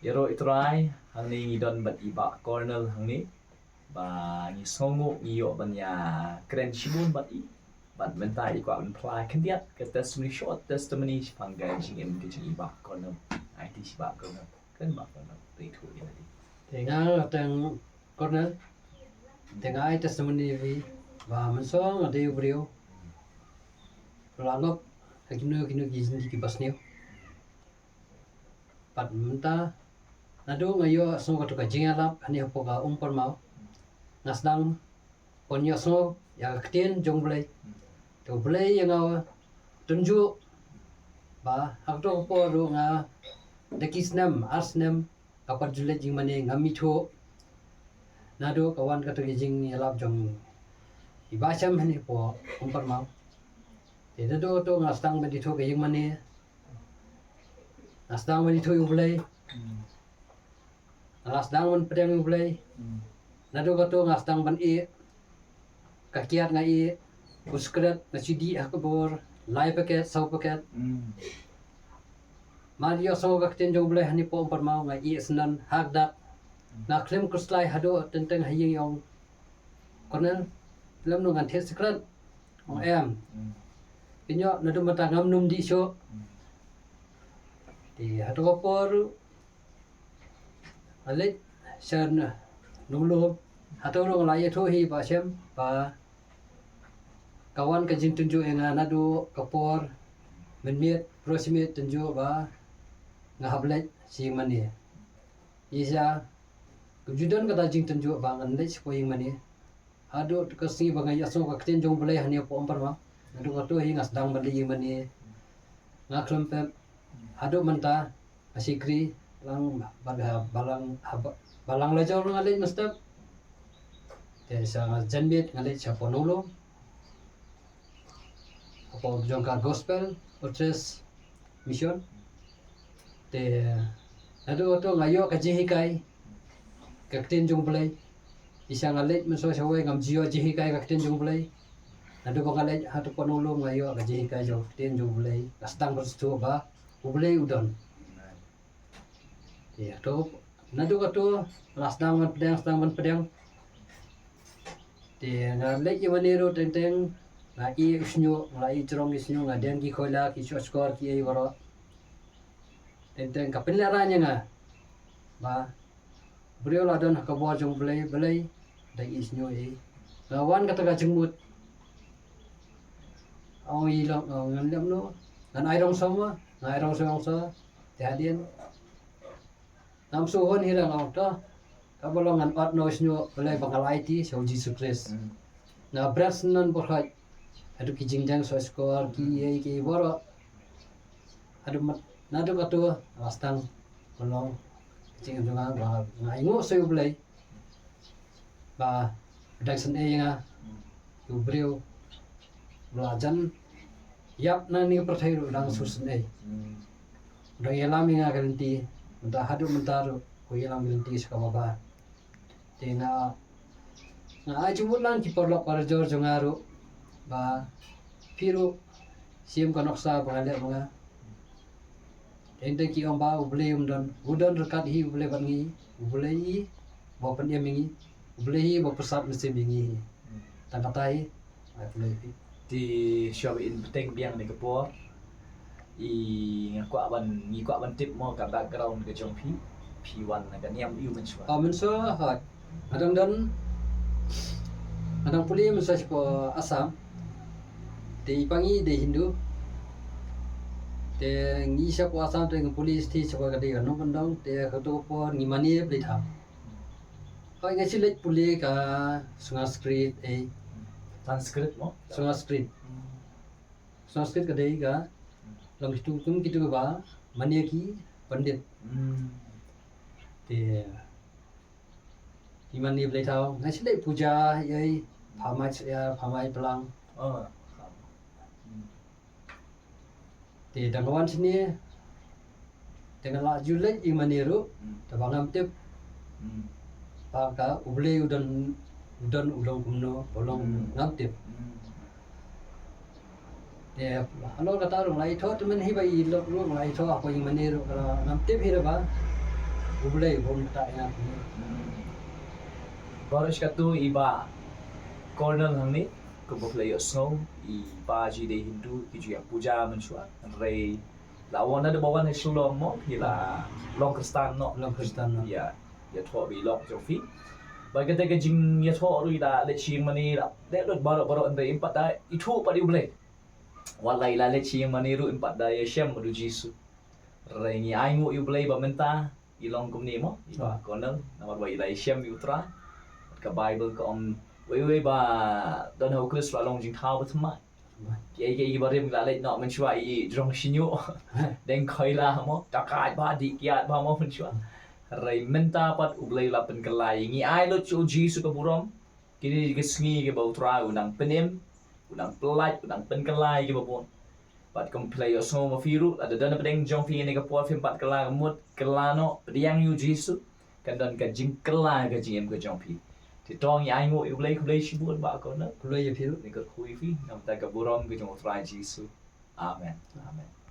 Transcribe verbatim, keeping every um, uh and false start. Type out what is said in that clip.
Ïaroh i Trai, hangne ngi don bad i Bah Colonel hangne. Ba ngi sngewnguh ngi ïoh ban ïa kren shibun bad i. Bad mynta i kwah ban phla khyndiat ka testimony, short testimony shaphang ka jingim ka jong i Bah Colonel. Ai ti shi Bah Colonel. Kren Bah Colonel. Te tu ïa lade. Te nga tang Colonel. Te nga ai testimony ïa phi ba mynsong nga dei u briew ba la ngop ha kino kino ki jingdih kiba sniew. Bad mynta naduh nga ïohsngew katu ka jingïalap hangne hapoh ka Umpermaw, nga sdang ban ïohsngew ïa ka ktien jong U Blei. Te U Blei ïa nga tynjuh ba ha kato ka por ruh nga da ki snem, ar snem, nga pat ju leit ïingmane, ngam ithuh. Naduh ka wan katu ka jingïalap jong i Bah Shem hangne hapoh Umpermaw. Te naduh kato nga sdang ban ithuh ka ïingmane. Nga sdang ban ithuh ïa U Blei. Nga la sdang ban pdiang ïa U Blei. Naduh kato nga sdang ban ïeh. Ka kiad nga ïeh, u sikret nga shu dih ha ka bor lai paket, saw paket. Mar ïohsngew ka ktien jong U Blei hangne hapoh Umpermaw, nga ïeh syndon ha ka dak. Nga khlem khuslai haduh teng teng ha ïing, ong, Colonel, lem no ngan thied sikret. Ong em. Pynïoh naduh mynta ngam nym dih shuh. Te hato ka por nga leit sha Nonglum, hato ruh nga la ïathuh hi Bah Shem ba ka wan ka jingtynjuh ïa nga naduh ka por mynmiet, pyrshah miet tynjuh ba nga hap leit sha ïingmane. Ïa sha ka ju don kata jingtynjuh ba ngan leit sha ïingmane. Haduh ka sngi ba nga ïohsngew ka ktien jong U Blei hangne hapoh Umpermaw, naduh kato hi nga sdang ban leit ïingmane. Nga khlem pep haduh mynta, nga shakri lang, ba, ba, balang, ha, ba, balang la jong nga leit mynstep. Te sha nga janmiet nga leit sha hapoh Nonglum, hapoh jong ka Gospel Outreach Mission. Te naduh kato nga ïoh ka jinghikai ka ktien jong U Blei. Ïa sha nga leit mynshuwa shawei ngam ju ïoh jinghikai ka ktien jong U Blei. Naduh ba nga leit hato hapoh Nonglum nga ïoh ka jinghikai jong ka ktien jong U Blei. Nga sdang ban sngewthuh ba U Blei u don. Ïa to, naduh kato la sdang ban pdiang, sdang ban pdiang. Te nga leit ïingmane ruh teng teng nga ïeh u shñiuh, nga la ïeh jrong ïa u shñiuh, nga dieng ki khoila, ki shoh shkor, kiei baroh. Teng teng ka pynlehraiñ ïa nga ba u briew la don ha ka bor jong U Blei, balei da ïeh shñiuh ïa i. Nga wan kata ka jingmut. Ong i long, ong ngan lem noh, ngan ai rong sawma, ngan ai rong sawma, te hadien ngam shu hun hi, nga ong to kaba long ngan ot noh u shñiuh, balei ba nga la aiti sha U Jisu Khrist. Nga bret syndon baroh, haduh ki jingjang shoh shkor, kiei kiei baroh. Haduh mat, naduh kato la sdang ban long ka jingim jong nga ba nga ainguh sha U Blei ba u dang sngewsih ïa nga, u briew ba la jan ïap na kane ka pyrthei ruh u dang sngewsih. U dang ïalam ïa nga ka lynti, mynta haduh mynta ruh u ïalam ka lynti sha kaba bha. Te nga, nga ai jingmut lang ki paralok parajor jong nga ruh ba phi ruh shim ka nuksa ba nga leh ma nga. Te hynrei ki ong ba U Blei um don, u don ryngkat hi U Blei bad ngi, U Blei hi ba pynim ïa ngi, U Blei hi ba pyrsad mynsiem ïa ngi. Tang kata hi. Ai, pynlong phi. Te shuwa ba in bteng biang ne ka por, i nga kwah ban, ngi kwah ban tip mo ka background ka jong phi. Phi wan na ka niam aïu mynshuwa? Ah, mynshuwa, hooid. Nga dang don, nga dang pule mynshuwa shapoh Assam. Te i pa ngi dei Hindu. Te ngi shapoh Assam te ngi pule shatei shapoh ka dei ka Nongkyndong, te kato ka por ngi mane Blei Thaw. Hooid, nga shu leit pule ka Sanskrit, eh. Sanskrit mo? Sanskrit. Sanskrit ka dei ka long kitu, kum kitu ba mane ki pandit. Te i mane Blei Thaw, nga shu leit puja, ei, pha mai, ei, pha mai plang. Oh. Te da nga wan shane, te nga la ju leit ïa mane ruh, te ba ngam tip ba ka U Blei u don, u don u long kumno, u long ngam tip. Te halor kata ruh nga la ïathoh, te mynhynnin ba i lok ruh nga la ïathoh, hapoh ïa mane ruh ka la ngam tip hi ruh ba U Blei u bym kata ïa. Baroh shi katto i Bah Colonel hangne, kumba phi la ïohsngew, i pa jong i dei Hindu, ki ju ïa puja mynshuwa, hynrei la wan naduh ba wan ha Shillong mo, phi la long Khristan noh. Long Khristan noh. Ïa, ïathoh ba i lok jong phi. Bad kata ka jingïathoh ruh i la leit sha ïingmane, la leit lut baroh baroh, hynrei im pat da ithuh pat ïa U Blei. Wat la i la leit sha ïingmane ruh im pat da ïashem bad U Jisu. Hynrei ngi ainguh ïa U Blei ba mynta i long kumne mo, i Bah Colonel, namar ba i la ïashem ïa U Trai. Ka Baibl ka ong, wei wei ba don ha U Khrist la long jingthaw bathymmai. Kiei kiei kiba rim ki la leit noh mynshuwa, i jrong shñiuh, deng khoila mo, dakaid bha, dih kiad bha mo mynshuwa. Hynrei mynta pat U Blei u la pynkylla ïa ngi, ai lut sha U Jisu ka burom. Kine ki sngi kiba U Trai u nang pynim, u nang pyllait, u nang pynkylla ïa kiba bun. Bad kum phi la ïohsngew ma phi ruh, lada don hapdeng jong phi kane ka por phim pat kylla ka mut, kylla noh, pdiang ïa U Jisu, kan don ka jingkylla ka jingim ka jong phi. Te to ngi ainguh ïa U Blei, khublei shibun Bah Colonel. Khublei ïa phi ruh. Ngi kyrkhu ïa phi na ka bynta ka burom ka jong U Trai Jisu. Amen. Amen.